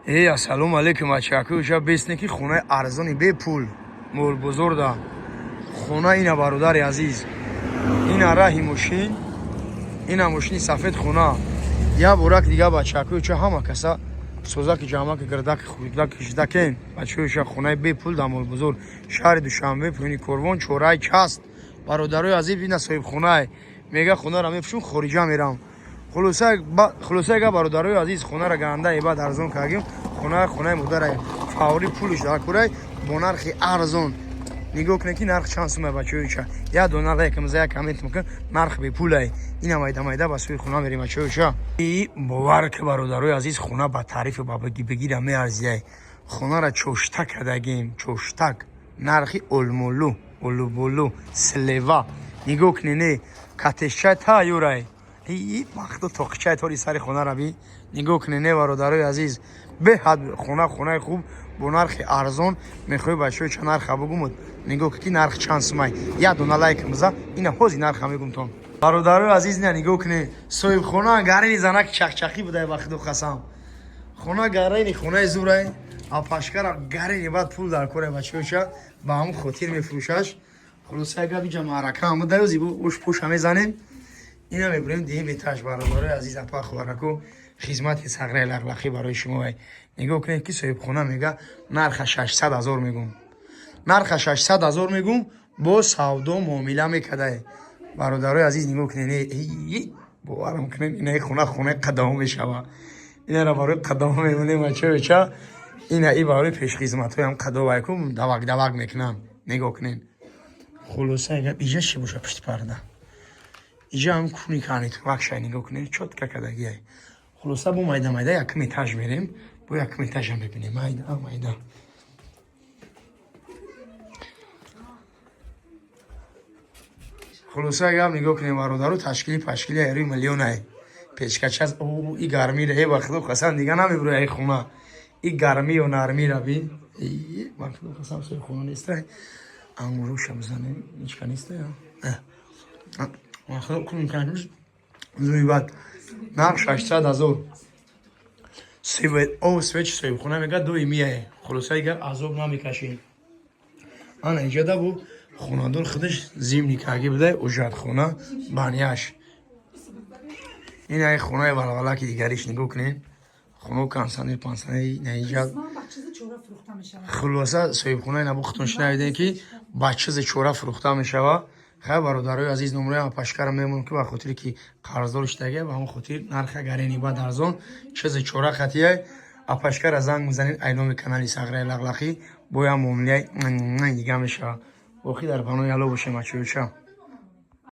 Эй, ассалому алейкум, бачаку. Ша бесне ки хонаи арзони бепул молбозорда. Хона ина, бародари азиз. Ина раҳи мошин, ина мошини сафед, хона. Я бурак дига, бачаку, ча ҳама каса созаки, ҷамаки, гирдаки, хурдаки, кишдакен. Бачаку, ша хонаи бепул дар молбозор, шаҳри Душанбе, поёни корвон, чораи част. Бародарои азиз, ина соҳибхонае. Мега, хонаро мефурӯшум, хориҷа мерам. Хулоса га, бародарои азиз, хонара ганда баъд арзон кардем. Хона хонаи модарай, фаври пулш дар курай, бо нархи арзон. Нигоҳ кунед, ки нарх чанд сума, бачаёча. Як дона лайк мза, як коммент мекун, нарх бепулай. Ина майда майда ба сӯи хона мерем, бачаёча. Бовар ки, бародарои азиз, хона ба таърифи ба бегира меарзияй. Хонара чоштак кардагем, чоштак. Нархи олмолу, олуболу, слева. Нигоҳ кунед, не, катешчай тайёрай. И вақту тоқчай тори сари хонара би. Нигоҳ кунед, не, бародарои азиз, беҳад хона, хонаи хуб бо нархи арзон. Мехоҳӣ, бачаҳо, ча нарха бугумуд? Нигоҳ ки нарх чанд сумай. Як дона лайк мза, ина ҳози нарха мегумтон. Бародарои азиз, ина нигоҳ кунед, соҳибхона гарини занаки чақчақӣ будай, ба худо қасам. Хона гарини хонаи зурай, апашкара гарини баъд пул дар кора, бачаҳоша, ба ҳамун хотир мефурӯшаш. Хулоса гап, иҷа маърака ҳам будай, ози уш пуша мезанем. Ина мебурем диҳем этаж. Бародарои азиз, апа, хӯраку, хизмати сағраи лақлақӣ барои шумо. Нигоҳ кунед, ки соҳибхона мега, нарха 600 000 мегум, нарха 600 000 мегум, бо савдо муомила мекардай. Бародарои азиз, нигоҳ кунед, боварам кунед, инаи хона хонаи қадамон мешава. Инара барои қадамон мемонем, бачаёча. Ина и барои пешхизматҳоям қадовайку давак давак мекунам. Нигоҳ кунед. Хулоса гап, иҷа чӣ боша пушти парда? Иҷа ҳам куни карнитурак шай, нигоҳ кунед, чётко кардагиай. Хулоса, бо майда майда якум этаж мерем, бо якум этажам мебинем, майда майда. Хулоса гап, нигоҳ кунем, бародару, ташкили пашкили айрӯи миллионай печкачас. И гармира, э, ба худо қасам, дига намебурӯй ай хона. И гармию нармира бин. Ба худо қасам, сои хона нестай. Ангуруша бизанем, ҳичка нестай. Ба худо, кун зуи бад. Нарх 600 000. О, свечи соҳибхона мега, доимияе. Хулосаи гап, азоб намекашем. Ана иҷода бу хонадор худаш зимни карги будай, ужатхона, баняш. Ин ай хонаи валвалаки дигариш, нигоҳ кунед. Хоно кондиционер пансионер наиҷа. Хулоса, соҳибхонаи набу худтон шунавидем, ки ба чизи чора фурӯхта мешава. Хай, бародарои азиз, номрои апашкара мемонам, ки ба хотире ки қарздор иштага, ба ҳамон хотир нарха гарени бад арзон, чизи чора хатияй. Апашкара занг мезанед, ай номи канали Сағраи Лақлақӣ боям муомилаи дига мешава. Боқӣ дар паноҳи Алло бошем, бачаёча.